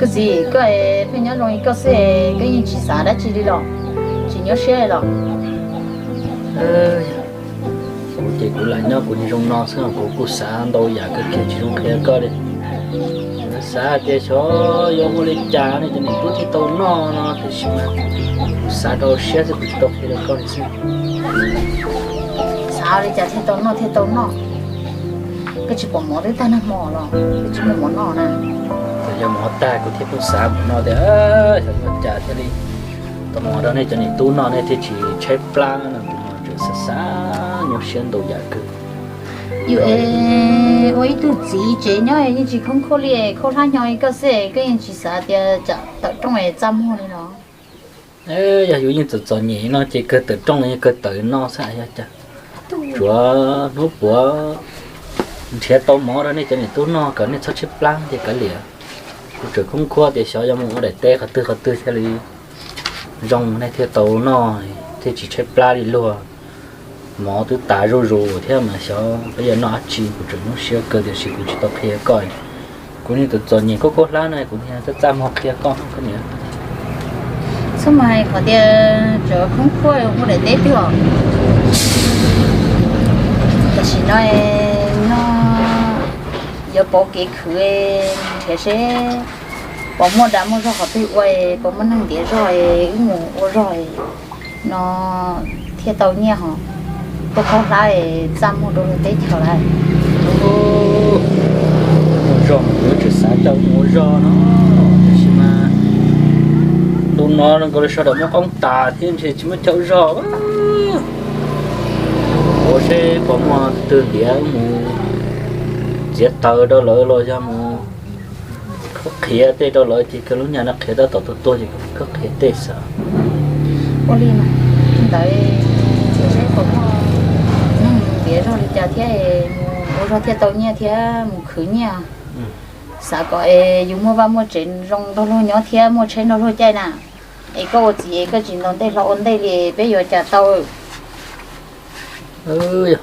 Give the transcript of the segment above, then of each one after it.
Koj txiv, koj pheej nyob zoo li koj xwb, koj yeej tsis xav dab tsi li los? Tsis nyuaj siab los? Kuv ces kuv lam nyob kuv zoo no xwb, kuv kuj xav ntau yam kawg kiag tsis zoo qhia koj li. Xav tias xyov yuav ua li cas nej cov niam tub thiaj tau noj no, tiam sis mas kuv xav rau siab xwb, kuv tsis tau qhia rau koj li xwb. Xav li cas thiaj tau noj thiaj tau noj? Koj tsis pom mov twb tag nag hmo los koj tsis muaj mov noj na? Txawm yog mov tag kuv thiaj pheej xav mus no tias xyov ua cas thiaj li tau mov rau nej cov niam tub noj nej thiaj tsis tshaib plab no, kuv mas tseem xav xav nyuaj siab ntau yam kawg. Yus es ua ib tug txiv tsev nyob yeej tsis khoob khuaj li, khaub hlab nyo li koj xwb koj yeej tsis xav tias tsam tawm rooj es txaj muag li los? Yog yus yeej txom txom nyem no ces kawg tawm rooj los yog kawg tawm no xwb, yog cas? Tsuav hnub puav nrhiav tau mov rau nej cov niam tub noj kom nej txhob tshaib plab ces kav liam. Kuv tseem khoob khuaj tias xyov yuav mus ua daim teb qhov twg qhov twg thiaj li zoo nej thiaj tau noj, thiaj tsis tshaib plab li luag. Mov twb tas zuj zus thiab mas xyov peb yuav noj dab tsi, kuv tseem nyuaj siab kawg tiam sis kuv tsis tau qhia koj. Kuv niag txom txom nyem khaub khaub hlab no kuv niag txaj txaj muag qhia koj koj niam. Txhob mas hais qhov tias tseem khoob khuaj ua daim teb twg os. Tam sim no nyob yuav pauv kev khwv nrhiav seb puas muaj dag muaj zog qhov twg ua, puas muaj neeg ntiav zog wb mus ua zog no thiaj tau nyiaj hos. Khaub khaub hlab txaj muag rau teb chaws lawm. Ua zog mas kuv yuav tseem xav coj mus ua zog no, tab sis mas ntu no zoo nkaus li sawv daws muaj qoob tas thiab ntshe tsis muaj chaw ua zog. Ua seb puas muaj twg ntiav mus txiav taws rau lawv los yog mus qhiav tej rau lawv ces kawg lub nyaj no qhiav tab tom tuag tuag ces kawg qhiav tej xwb. Ua li mas ntawd txiav seb puas muaj neeg ntiav zog li cas thiab mus ua zog thiaj tau nyiaj thiab mus khwv nyiaj. Xav kom es yus muaj vaj muaj tsev zoo nrog luag nyob thiab muaj tsheb nrog luag caij na. Es koj ua txiv es koj tsis ntaus ntej hlo ua ntej li peb yuav cas tau. Nws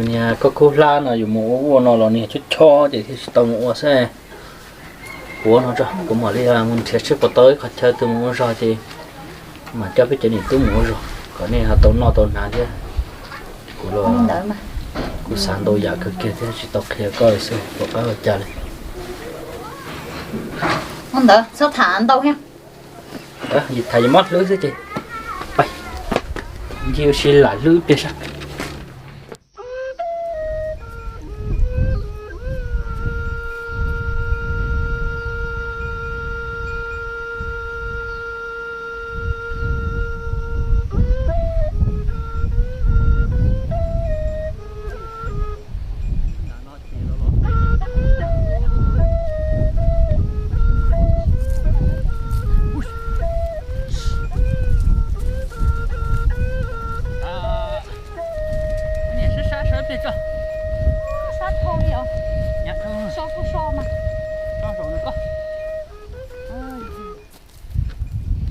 niag khaub khaub hlab no yus mus ua ua no los niag chob chob ces thiaj tsis tau mus ua xwb. Kuv no tso, kuv mam li mus nrhiav seb puas tau ib qhov chaw twg mus ua zog ces mam coj peb cov niam tub mus ua zog kom nej ho tau noj tau hnav thiab. Kuv los kuv xav ntau yam kawg kiag thiab tsis tau qhia koj xwb, puas qab ua cas li. Ua ntawd txhob tham ntau thiab. Tham yus mob hlwb xwb ces pais ncig ua si lam hlwb pliag sab. Sab sab sab plig tso. Sab dhau li os. Nyab dhau. So kuj so mas. So saum nws koj.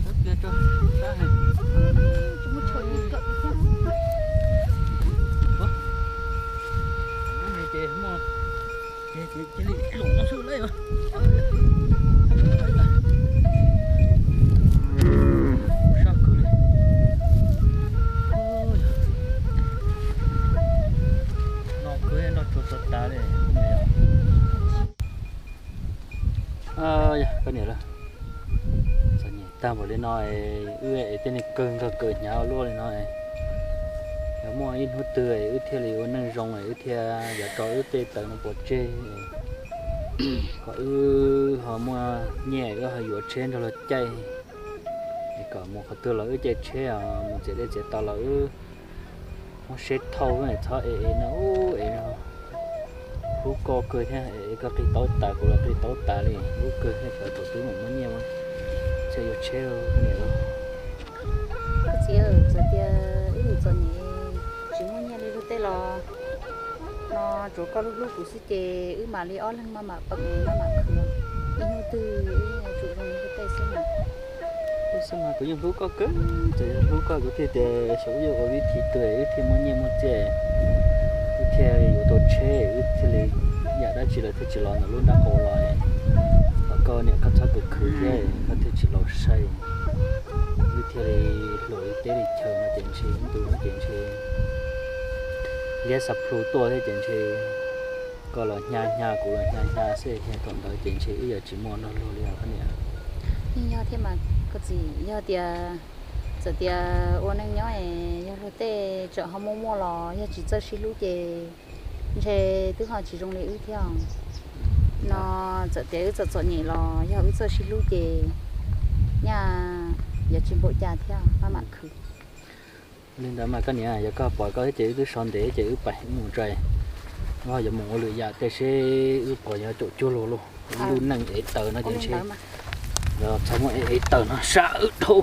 Sab plig tso. Sab heev. Tsis muaj chaw ib kawm li thiab. Ces muaj ces cia li los no xwb lawm. Sab kwv li. No kwv no tsuag tsuag tas li. Yog koj niam lawm. Txom nyem tag npaum li no, wb es tej neeg kawg nkaug kawg hnyav ua luaj li no, yog muaj ib hnub twg wb thiaj li ua neej zoo, wb thiaj yuav tso wb tej taws no pov tseg, kom wb ho muaj nyiaj wb ho yuav tsheb nrog luag caij, es kom mus qhov twg los wb caij tsheb os, mus txiav dej txiav taws los wb muab seb thauj, txhob es es no, es no. Hlub koj kawg thiab, es koj qig taub tas kuv los qig taub tas li, hlub kawg thiab, sawv thaum twb mus muab nyiaj thiaj yuav tsheb koj niam. Koj txiv, txawm tias wb txom nyem tsis muaj nyiaj li luag tej los no tsuav koj hlub hlub kuv xwb ces wb mam li ob leeg maj mam peem maj mam khwv, ib hnub twg wb yuav tsum zoo li luag tej xwb mas. Hlub xwb mas kuv yeej hlub koj kawg, txawm yog hlub koj kuv thiaj tias xyov wb yuav ua vib thi twg wb thiaj muaj nyiaj muaj txiaj, wb thiaj yuav tau tsheb, wb thiaj li yam dab tsi los thiaj tsis los ntawm lub nrab qaum los, los Koj niam koj txhob khwv khwv thiab koj thiaj tsis los saib, wb thiaj li hluas li teb li chaw no ces ntshe ib ntus no ces ntshe liab xa plhu tuaj thiab ces ntshe koj los hnyav hnyav kuv los hnyav hnyav xwb, thaum ntawd ces ntshe wb yuav tsis muaj noj luag li os koj niam. Yeej yog thiab mas koj txiv, yog tias txawm tias ua neej nyob es yog luag tej tseem ho muaj muaj los yog tsis txawj sib hlub ces ntshe twb ho tsis zoo li wb thiab. No txawm tias wb txom txom nyem los yog wb txawj sib hlub ces nyaj yuav tsis npaum cas thiab, maj mam khwv. Li ntawd mas koj niam, yog koj pom koj thiab ces wb twb so ntev ces wb pais mus tso, wb ho yuav mus ua lwm yam tej seb wb puas yuav caum cuag luag lauj. Wb lub neej ev taws no ces ntshe yuav txhob muaj ev taws no sab wb dhau.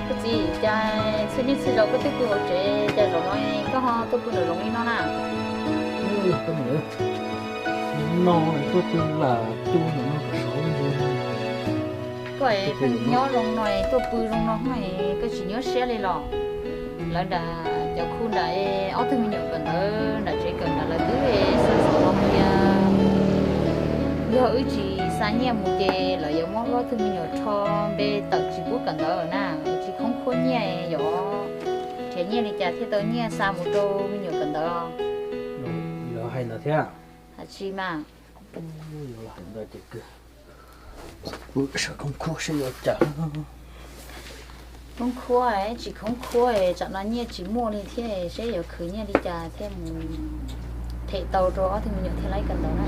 Koj txiv, cas txhua niaj txhua zaus koj twb pw hauv tsev, cas zaum no koj ho tuaj pw nraum zoov li no na? Koj niam, no tuaj pw lam cub ntawm no kom sov. Koj es pheej nyob zoo no es tuaj pw zoo no hos koj tsis nyuaj siab li los? Lawv nram cov khu nram ob tug me nyuam kawm ntawv nram tsev kawm nram lawv twb xa xov los tias yog wb tsis xa nyiaj mus ces lawv yuav muab ob tug me nyuam rho npe tawm tsis pub kawm ntawv na. Tsis khoob khuab nyiaj, yog nrhiav nyiaj li cas thiaj tau nyiaj xa mus rau me nyuam kawm ntawv? Yuav hais ntawd thiab. Hais tsis mas. Yuav hais ntawd ces kawg, pw sawv khoob khuab seb yuav cas. Khoob khuab, tsis khoob khuab, tsam no nyiaj tsis muaj li thiab, seb yuav khwv nyiaj li cas thiaj mus them tau rau ob tug me nyuam thiaj laib kawm ntawv na.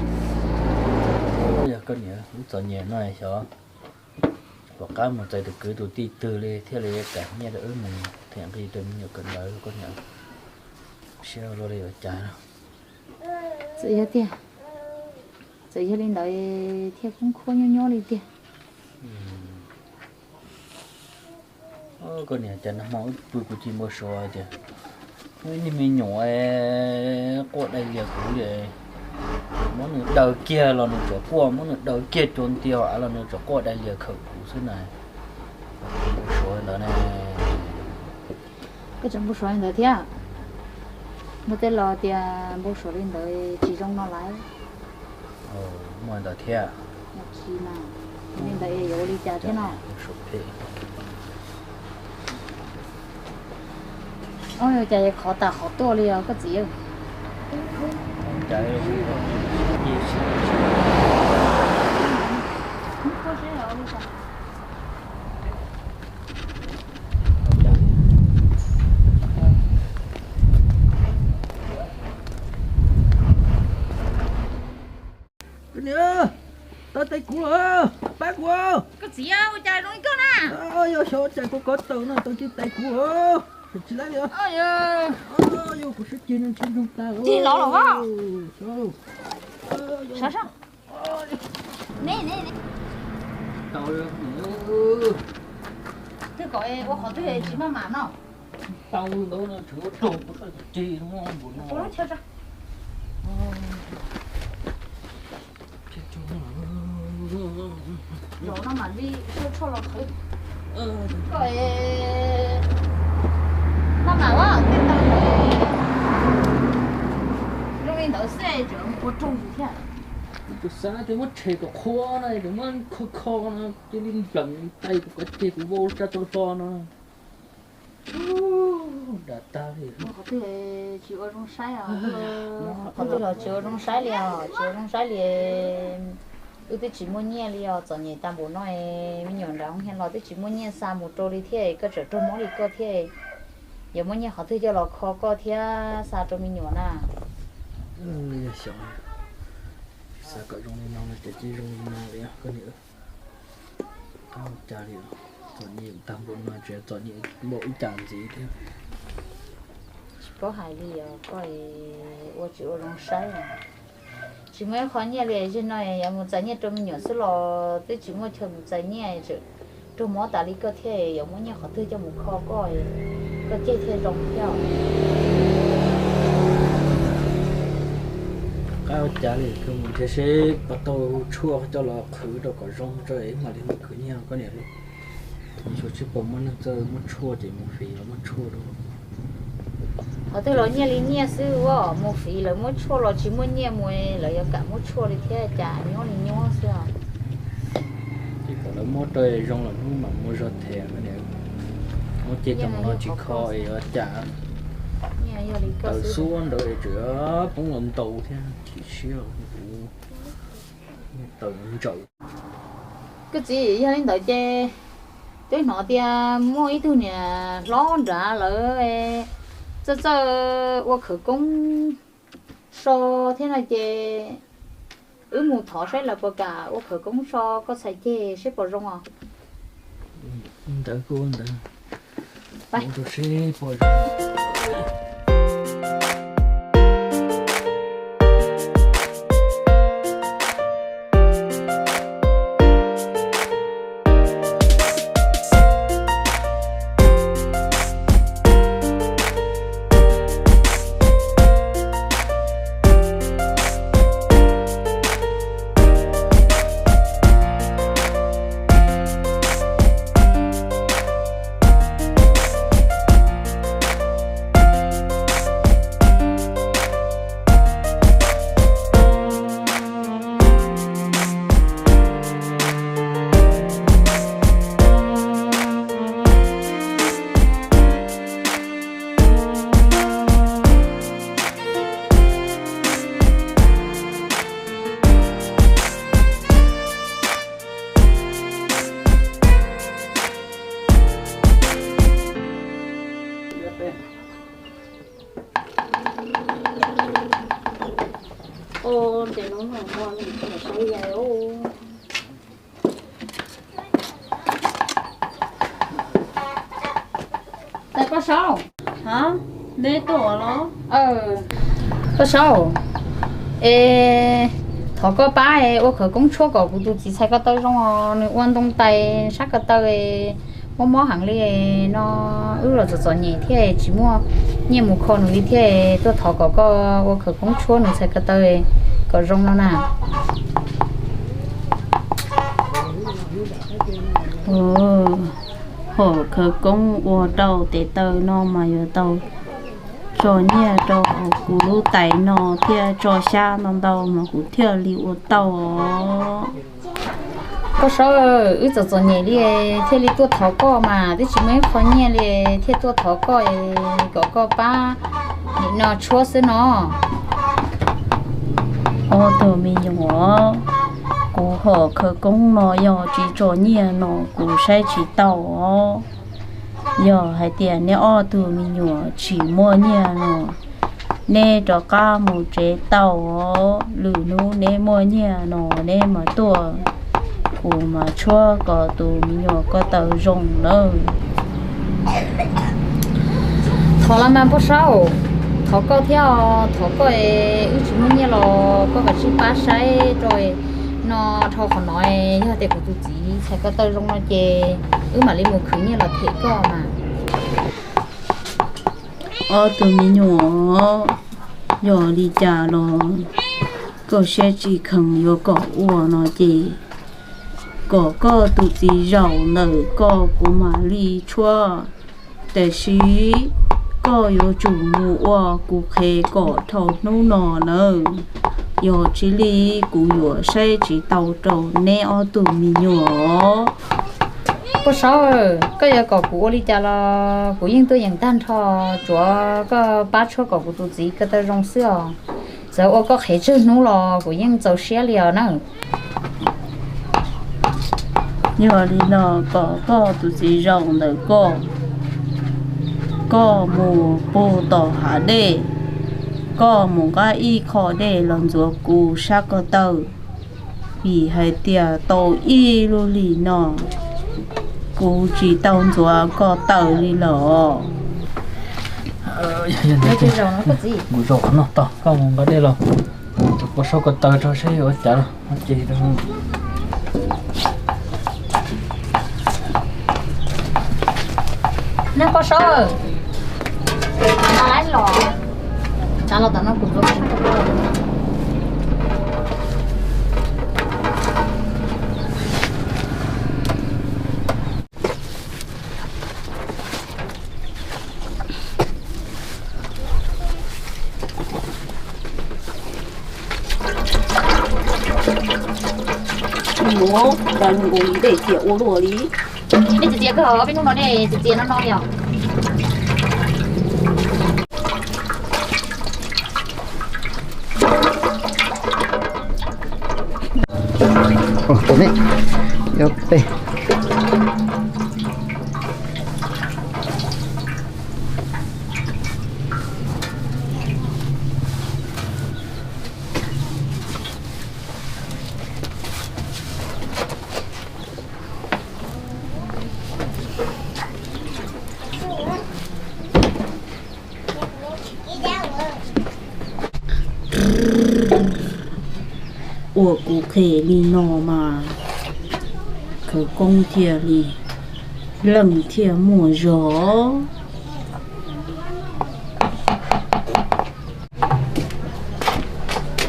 Yog koj niam, wb txom nyem no xyov tom qab mus txais tus kwv tus tij twg li thiaj li kam nyiaj rau wb mus them nqi rau me nyuam kawm ntawv koj niam. Siab ua luaj li ua cas. Txawm yog tiag, txawm yog li ntawd thiaj khoob khuab nyob nyob li tiag. Koj niam, cas nag hmo wb pw kuv cia npau suav tias muaj ib niag me nyuam quaj dai lias kuv li. Muab nws daws kiag los nws tsuas quaj, muab nws daws kiag cua nti hauv av los nws tsuas quaj dai lias khawm kuv xwb na. Npau suav ntawd ne. Koj tseem npau suav li ntawd thiab? Muaj tej laus tias npau suav li ntawd tsis zoo no lawm. Muaj ntawd thiab. Li ntawd yuav ua li cas thiab no? Ua cas qhov tas qhov tuaj li os koj txiv? Koj niam, tau tais kuv lawm, pab kuv. Koj txiv, ua cas zoo li koj na? Yog xyov cas kuv kov tawm no tau cig tais kuv lawm. Tsis laib li. Yog kuv swb cig no tsis zoo tas. Cig los los. Sawv, sawv. Ne, ne, ne. Tau, twb kom ua qhov twg tsis maj mam no. Tau ntawd no tseem ua raug kuv txoj ceg no npaum no. Los no mam li tshuaj tshuaj los qhwv. Koj maj mam los tej ntawd, zoo li ntawd xwb tseem ua raug thiab. Kuv xav tias muab tshem kom qhuav no, tseem muab kho kho no, cia li npleem tais kuv cov ceg kuv vau tsa tau hlo no. Ua qhov twg tsis ua zoo saib os. Qhov twg los tsis ua zoo saib li os, tsis ua zoo saib li. Wb twb tsis muaj nyiaj li os, txom nyem tag npaum no, me nyuam nram hoob hias los twb tsis muaj nyiaj xa mus rau li thiab, koj tseem raug mob li koj thiab. Yuav muaj nyiaj qhov twg coj los kho koj thiab xa rau me nyuam na? Xyov, xav kom zoo li no ces cia zoo li no li koj niam. Ua cas li, txom nyem tag npaum no tseem txom nyem npaum ib cas ntxiv thiab. Tsis paub hais li os, koj ua tsis ua zoo saib. Tsis muaj ib qho nyiaj li, zaum no yuav mus txais nyiaj rau me nyuam xwb los twb tsis muaj chaw mus txais nyiaj, tseem raug mob tas li koj thiab, yuav muaj nyiaj qhov twg coj mus kho koj, koj ceg thiaj zoo thiab. Qab ua cas li, koj mus nrhiav seb puas tau tshuaj coj los qhwv rau kom zoo tso mam li mus khwv nyiaj koj niam li. Tsis pom muaj neeg txawj muab tshuaj ces mus fiv los muab tshuaj rau. Qhov twg los nyiaj li nyiaj xwb, mus fiv lawv muab tshuaj los tsis muaj nyiaj mus, lawv yuav kam muab tshuaj li thiab, cas nyob li nyob xwb os. Ces kom lawv muab rau zoo lawm hnub mam mus zog them, muab ceg tau no tsis kho es yuav cas. Tawm xub ntawd es tseem poob los ntaus thiab, chim siab kuv tawm ntsaum. Koj txiv, yog li ntawd ces twb hnov tias muaj ib tug niam hlob nrad lawv txawj txawj ua khawv koob so thiab no ces wb mus thov saib lawv puas kam ua khawv koob so koj txhais ceg seb puas zoo os. Ntawd kuj ntawd, mus rau seb puas zoo. Ntawm no saib ya. Tais Paj Saub, neb tuaj los? Paj Saub, es thov koj pab ua khawv koob tshuab kom kuv tus txiv txhais ko taw zoo os, nws ua ntoo tais sab ko taw mob mob heev li no, wb los txom txom nyem thiab tsis muaj nyiaj mus kho nws li thiab, tuaj thov kom koj ua khawv koob tshuab nws txhais ko taw kom zoo no na. Hom khawv koob ua rau tes taw no mas yuav tau tso nyiaj rau kuv lub tais no thiab tso xyab ntau ntau mas kuv thiaj li ua tau os. Paj Saub, wb txom txom nyem li thiaj li tuaj thov koj mas twb tsis muaj ib qho nyiaj li thiaj tuaj thov koj kom koj pab nim no tshuab xwb no. Ob tug me nyuam, kuv hom khawv koob no yog tsis tso nyiaj no kuv saib tsis tau os. Yog hais tias neb ob tug me nyuam tsis muaj nyiaj no, neb rov qab mus tsev tau os. Lwm hnub neb muaj nyiaj no neb mas tuaj, kuv mas tshuab kom tus me nyuam ko taw zoo nawb. Thov los mas Paj Saub, Thov koj thiab, thov koj, wb tsis muaj nyiaj los koj kav tsij pab saib rau no, dhau qhov no, yog tias kuv tus txiv txhais ko taw zoo no ces wb mam li mus khwv nyiaj los them koj mas. Ob tug me nyuam, yog li cas los koj siab tsis kheev yuav kom ua no ces kom koj tus txiv zaum ntawm koj kuv mam li tshuab. Tiam sis koj yuav tsum mus ua kuv qhev kom dhau hnub no nawb, yog tsis li kuv yuav saib tsis tau rau neb ob tug me nyuam. Paj Saub, koj yuav kom kuv ua li cas los kuv yeej tuaj yeem tag nrho, tsuav koj pab tshuab kom kuv tus txiv ko taw zoo xwb os. Txawm ua koj qhev tsawg hnub los kuv yeej txaus siab li os na. Yog li no kom koj tus txiv zaum ntawm koj, koj mus puag tom hav dej, koj mus nqa ib qho dej los ntxuav kuv sab ko taw, vim hais tias tau ib lub hlis no kuv tsis tau ntxuav ko taw li lawm. Mus zaum qhov no tod, koj mus nqa dej los, ua sab ko taw rau seb ua cas los ces. Neb Paj Saub, los, tsav los tom no kuv ntxuav. Mus, cas nkaus li dej txias ua luaj li. Dej txias txias kawg, ob peb hnub no dej txias txias no no li os. Ua kuv qhev li no mas khawv koob thiaj li leej thiaj muaj zog.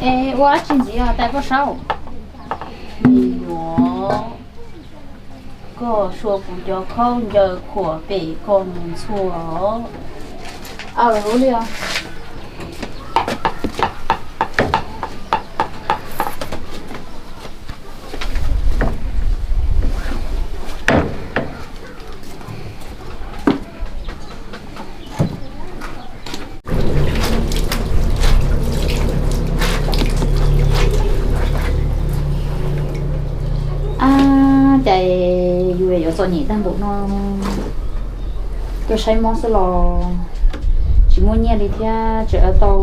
Es ua dab tsi ntxiv os tais Paj Saub? Me nyuam, koj suav kuv cov khaub ncaws khuam pem koj mus ntxhua. Aws, ua li os. Ab, cas yus yuav txom nyem tag npaum no, tuaj saib mob xwb los tsis muaj nyiaj li thiab, tseem tau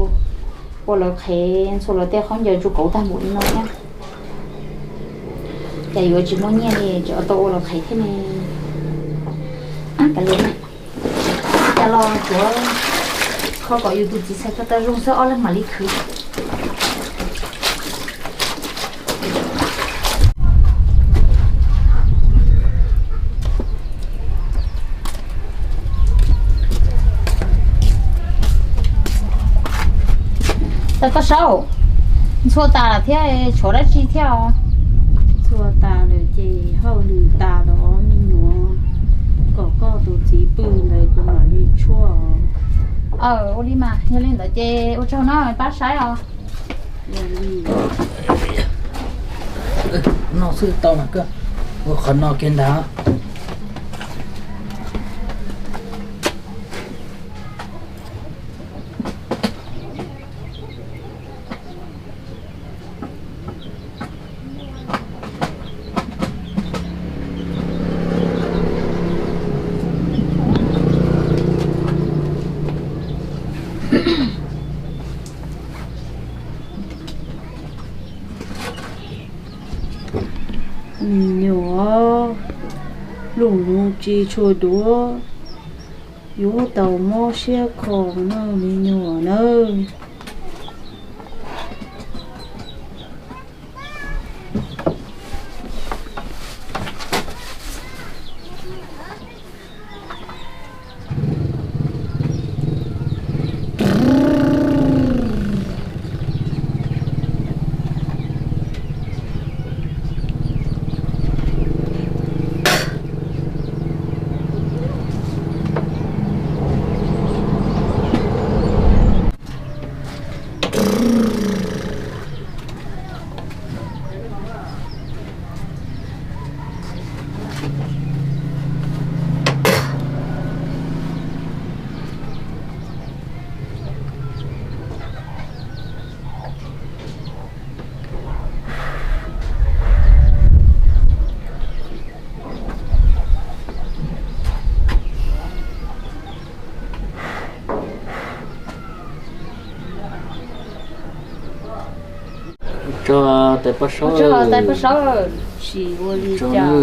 ua lawv qhev ntxhua lawv tej khaub ncaws ntsuj kauv tag npaum li no thiab. Cas yuav tsis muaj nyiaj li, tseem tau ua lawv qhev thiab ne. Ab, kav liam, cas los tsuav kho kom yus tus txiv txhais ko taw zoo xwb ob leeg mam li khwv. Tais Paj Saub, ntxhua tas lawm thiab, tshuav dab tsi thiab os? Ntxhua tas lawm ces hauj lwm tas lawm os me nyuam. Kom koj tus txiv pw ntawd kuv mam li tshuab os. Aws, ua li mas, yog li ntawd ces ua tsaug na, pab saib os. Noj xwb tau mas koj ua qhov no kiag ntag. Me nyuam, lub hnub tsis tshua duav, Yuav tau mob siab kho no me nyuam nawb. Tso tais paj saub, tais paj saub, tsis ua li cas,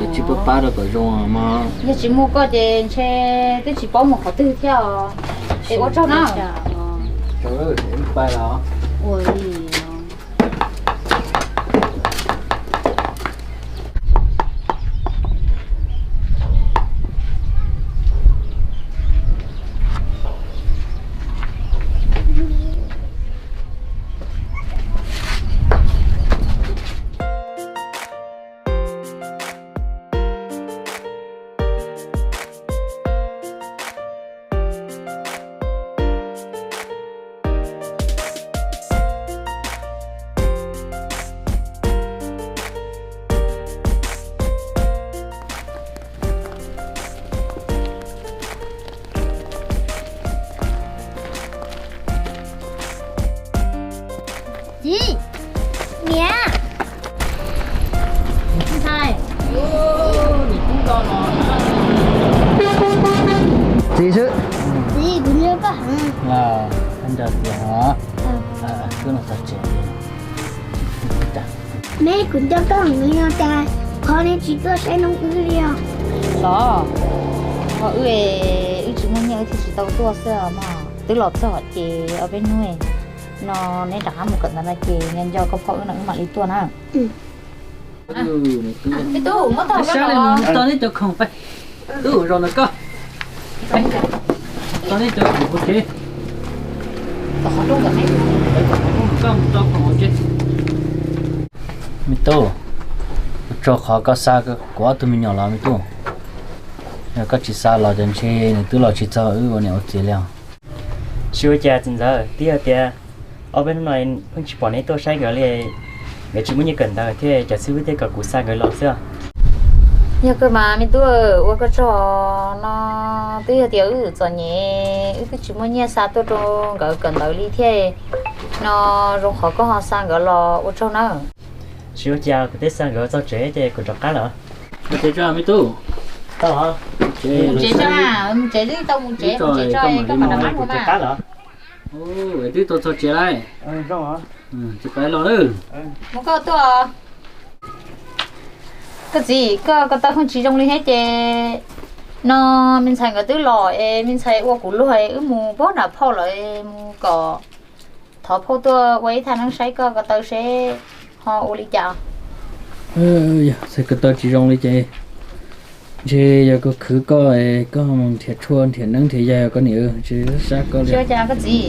tsis pab pab rau kom zoo mog. Yog tsis muaj koj ces ntshe twb tsis paub mus qhov twg thiab os. Es ua tsaug na. Tsaug, pais los. Ua li. Txiv, niam, ntxhais. Txiv xwb. Txiv, kuv nco koj heev. Nco tias hov. Wb los txog tsev. Neb, kuv nco koj heev no cas qhov nej tsis tuaj saib neb wb li os? Los, ho wb, wb tsis muaj nyiaj wb thiaj tsis tau tuaj xwb mog. Twb los txog ces ob peb hnub no neb rov qab mus kawm ntawv no ces nco nco koj phauj wb no wb mam li tuaj na. Tub, muab tog, tog neb cov khoom peb. Tub, zaum no koj, tog neb cov khoom ua ke. Koj mus tso khoom ua ke. Me tub, ua tsaug qhov koj xa kuv ob tug me nyuam los me tub. Yog koj tsis xa los ces ntshe nws twb los tsis txog wb ua niam ua txiv li os. Tsis ua cas txiv ntxawm, twb yog tias ob peb hnub no pheej tsis pom neb tuaj saib nkawd li, nkawd tsis muaj nyiaj kawm ntawv thiab cas xwb wb thiaj kom kuv xa nkawd los xwb. Yog kawg mas me tub, ua koj tsaug no, twb yog tias wb txom nyem wb twb tsis muaj nyiaj xa tuaj rau nkawd kawm ntawv li thiab no, zoo qhov koj ho xa nkawd los ua tsaug nawb. Tsis ua cas, kuv twb xa nkawd txog tsev ces kuv rov qab lawm. Mus tsev tso me tub. Tau, mus tsev tso, mus tsev twb tau mus tsev, mus tsev tso, koj mam rov qab mus mas. Twb tau txog tsev lawm. Tsis pais los lawm. Mus koj tuaj. Koj txiv, koj ko taw pheej tsis zoo li thiab ces no me ntxhais nkawd twb los es me ntxhais ua kuv luag es wb mus pab nram phauj lawm, mus kom thov phauj tuaj ua ib thaj neeb saib koj ko taw seb ho ua li cas. Yog txhais ko taw tsis zoo li ces ntshe yog koj khwv koj, koj mus nrhiav tshuaj nrhiav neeb nrhiav yaig koj niam, tsis sab koj li. Tsis ua cas koj txiv,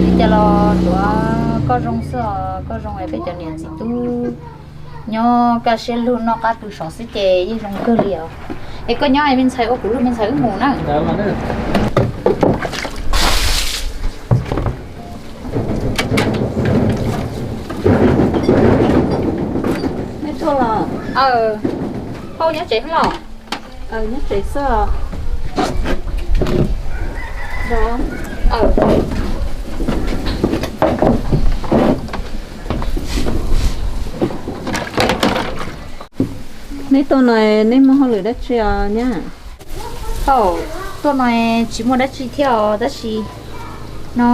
li cas los tsuav koj zoo xwb os, koj zoo es peb cov niam txiv tub nyob kaj siab lug noj qab pw sov xwb ces yeej zoo kawg li os. Es koj nyob es me ntxhais ua kuv luag me ntxhais wb mus na. Neb tuaj los? Phauj nyob tsev los? Nyob tsev xwb. Neb tuaj no neb muaj hauj lwm dab tsi os nyab? Phauj, tuaj no tsis muaj dab tsi thiab os, tab sis no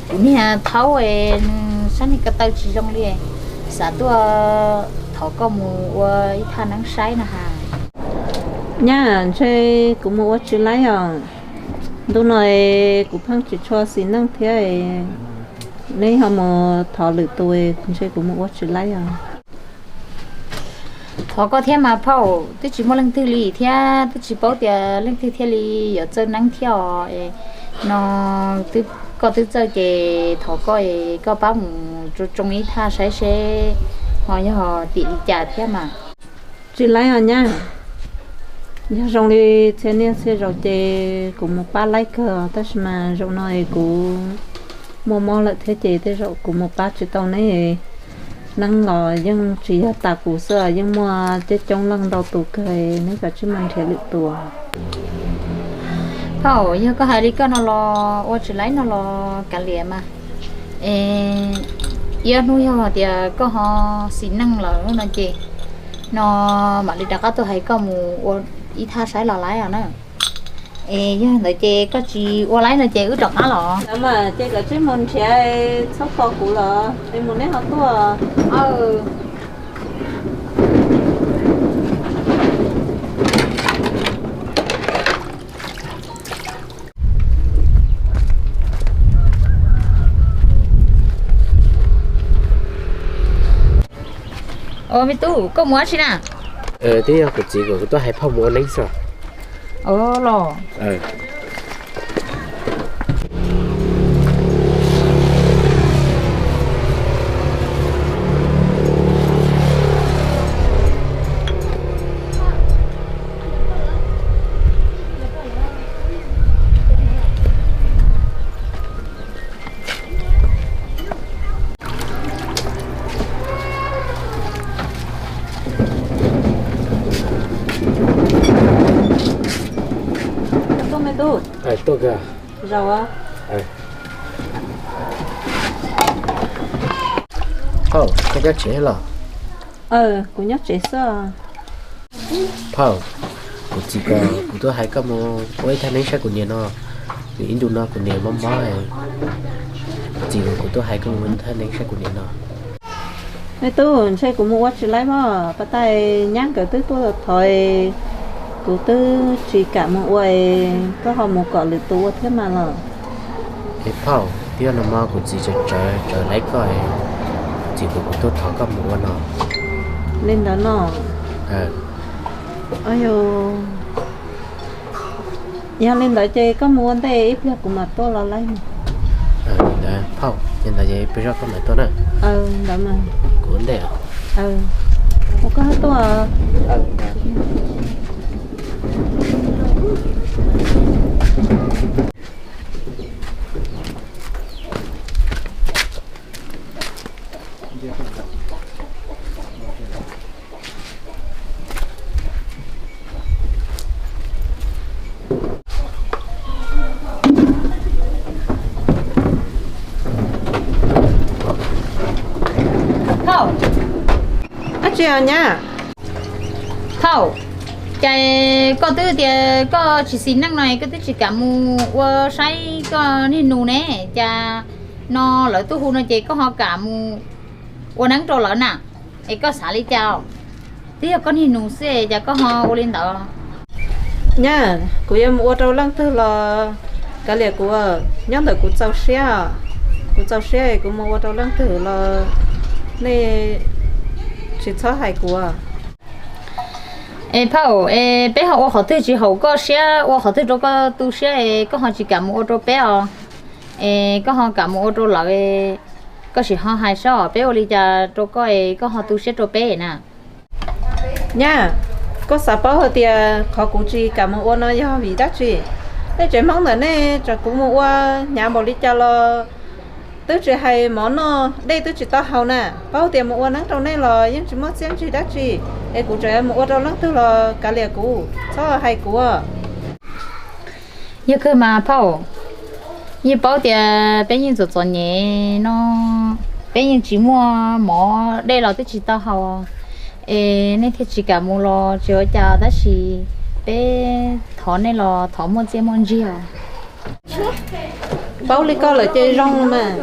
kuv niag thaub nws sab niag ko taw tsis zoo li, xav tuaj thov koj mus ua ib thaj neeb saib no has. Nyab, ntshe kuv mus ua tsis laib os. Ntu no kuv pheej tsis tshua xis neej thiab, neb ho mus thov lwm tus, ntshe kuv mus ua tsis laib os. Thov koj thiab mas phauj, twb tsis muaj leej twg li thiab twb tsis paub tias leej twg thiaj li yuav txawj neeb thiab os. No koj twb txawj ces thov koj es koj pab mus tsoo ib thaj saib seb ho yog tim li cas thiab mas. Tsis laib os nyab, yog zoo li txhia niaj txhia zaus ces kuv mus pab laib kawg, tab sis mas zaum no es kuv muaj mob lawm thiab ces tej zaum kuv mus pab tsis tau neb. Neeb los yeej tsis yog tas kuv xwb, yeej muaj coob coob leej ntau tus kawg, neb kav tsij mus nrhiav lwm tus. Phauj, yog koj hais li koj no los ua tsis laib no los kav liam mas. Es ib ob hnub yog hais tias koj ho xis neej lawm no ces, no mam li rov qab tuaj hais koj mus ua ib thaj saib los laib os na. Es yog ntawd ces koj tsis ua laib no ces wb rov qab los. Mas ces kav tsij mus nrhiav, txhob tos kuv los, es mus neb ho tuaj. Ua me tub, koj mus dab tsi na? Twb yog kuv txiv kom kuv tuaj hais phauj mus ua neeb xwb. Los. Tuaj me tub. Tuaj kawg. Zaum. Phauj, koj nyob tsev los? Kuv nyob tsev xwb. Phauj, kuv txiv kom kuv tuaj hais koj mus ua ib thaj neeb saib kuv niam no. Nws ib ntu no kuv niam mob mob, kuv txiv kom kuv tuaj hais koj mus ua thaj neeb saib kuv niam no. Me tub, ntshe kuv mus ua tsis laib mog, pas tais nyab nkawd twb tuaj thov, kuv twb tsis kam mus ua, koj ho mus kom lwm tus ua thiab mas los. Es phauj, twb yog no mas kuv txiv tsawv tsawv laib koj, kuv txiv kom kuv tuaj thov koj mus ua no. Li ntawd no. Yog li ntawd ces koj mus ua ntej ib pliag kuv mam tuaj los laib. Ntawd phauj, li ntawd ces peb zoj koj mam tuaj na. Ntawd mas. Kuv ua ntej. Ua koj tuaj. Phauj, dab tsi os nyab? Phauj, cas koj twb tias koj tsis xis neej no koj twb tsis kam mus ua saib koj niag nus ne, cas no lawv tuaj hu no ces koj ho kam mus ua neeb rau lawv na? Es koj xav li cas? Twb yog koj niag nus xwb cas koj ho ua li ntawd? Nyab, kuv yuav mus ua rau leej twg los kav liam kuv, nyob ntawm kuv txaus siab. Kuv txaus siab kuv mus ua rau leej twg los nej tsis txhob hais kuv. Es phauj, es peb ho ua qhov twg tsis haum koj siab, ua qhov twg rau koj tu siab es koj ho tsis kam mus ua rau peb os? Es koj ho kam mus ua rau lawv, koj sim ho hais saib peb ua li cas rau koj es koj ho tu siab rau peb na. Nyab, koj xav paub hais tias qhov kuv tsis kam mus ua no yog vim dab tsi? Nej tsev Hmoob ntawm nej tseem kuv mus ua hnyav npaum li cas los twb tsis hais mov noj dej twb tsis tau haus na. Paub tias mus ua neeb rau nej los yeej tsis muaj txiaj ntsig dab tsi, es kuv tseem mus ua rau leej twg los kav liam kuv, txhob hais kuv. Yog kawg mas phauj, yeej paub tias peb yeej txom txom nyem no, peb yeej tsis muaj mov dej los twb tsis tau haus, es nej thiaj tsis kam mus los tsis ua cas, tab sis peb thov nej los thov muaj txiaj muaj ntsig os. Paub li koj lawm ces zoo mas.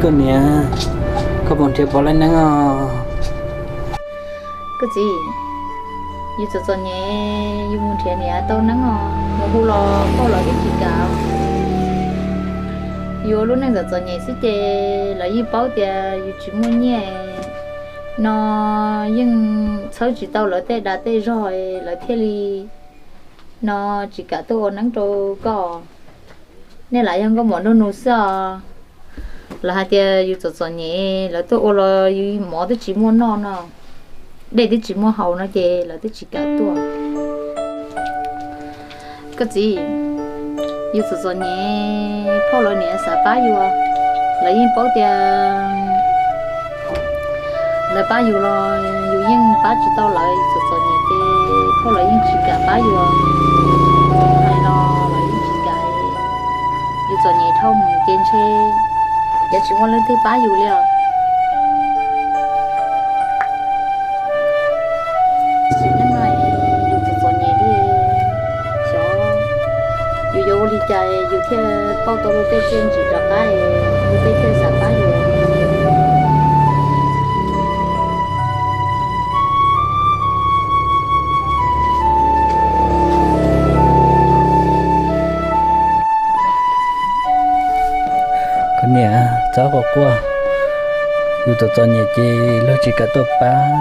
Koj niam, koj puas nrhiav pom lawv neeb os? Koj txiv, yus txom txom nyem, yus mus nrhiav niam tau neeb os, mus hu los phauj lawv twb tsis kam. Yus ua lub neej txom txom nyem xwb ces lawv yeej paub tias yus tsis muaj nyiaj no, yeej txhawb tsis tau lawv tej dag tej zog, lawv thiaj li no tsis kam tuaj ua neeb rau koj. Nej lam yog nkauj muam nraug nus xwb os. Lawv hais tias yus txom txom nyem, lawv tuaj ua los yus mov twb tsis muaj noj no, dej twb tsis muaj haus no ces lawv twb tsis kam tuaj. Koj txiv, yus txom txom nyem, phauj lawv niam xav pab yus, lawv yeej paub tias lawv pab yus los yus yeej pab tsis tau lawv, yus txom txom nyem ces phauj lawv yeej tsis kam pab yus, hais los lawv yeej tsis kam. Yus txom nyem dhau mus ces ntshe yuav tsis muaj leej twg pab yus li os. Sim neej no yus txom txom nyem li, xyov yus yuav ua li cas yus thiaj pauj tau luag tej txiaj ntsig rov qab, luag tej thiaj xav pab yus. Koj niam, txhob quaj quaj, yus txom txom nyem ces luag tsis kam tuaj pab,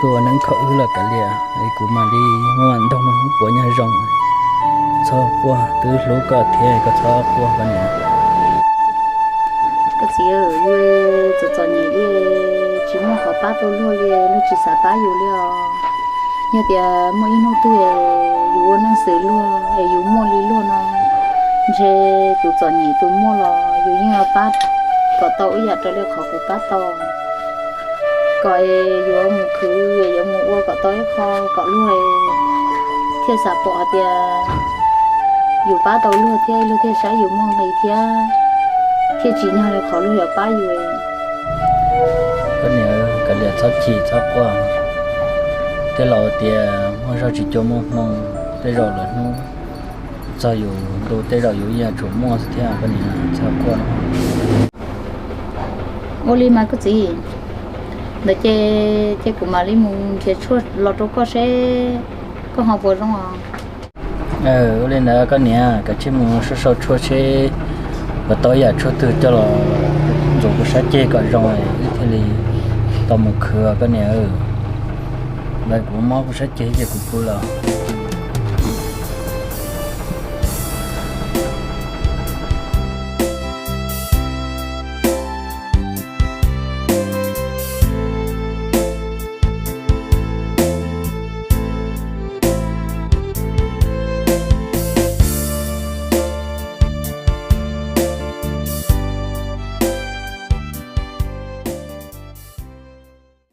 tuaj ua neeb kho wb los kav liam, es kuv mam li muab ntoog no puav nyuag zoo. Txhob quaj, twb hlub koj thiab, koj txhob quaj koj niam. Koj txiv, yus txom txom nyem li, tsis muaj qhov pab tau luag li, luag tsis xav pab yus li os. Yog tias muaj ib hnub twg yus ua neej xws luag es yus muaj li luag no, ntshe tus txom nyem tus muaj los yus yeej yuav pab kom tau ib yam raws li qhov kuv pab tau, kom yuav mus khwv, yuav mus ua kom tau ib qho kom luag thiaj xav pom hais tias yus pab tau luag thiab luag thiaj saib yus muaj nqis thiab, thiaj tsim nyog li qhov luag yuav pab yus. Koj niam, kav liam txhob chim txhob quaj, tej laus tias muaj zog tsis cuag muaj hmoo, tej zaum lwm hnub txog yus ntu tej zaum yus yeej yuav tsum muaj xwb thiab koj niam, txhob quaj. Ua li mas koj txiv, ntawd ces, ces kuv mam li mus nrhiav tshuaj los rau koj seb koj ho puas zoo os. Ua li ntawd koj niam, kav tsij mus sau sau tshuaj seb puas tau ib yam tshuaj twg coj los ntxuav kuv sab ceg kom zoo, wb thiaj li tau mus khwv koj niam. Ntawd kuv mob kuv sab ceg ces kuv pw lawm.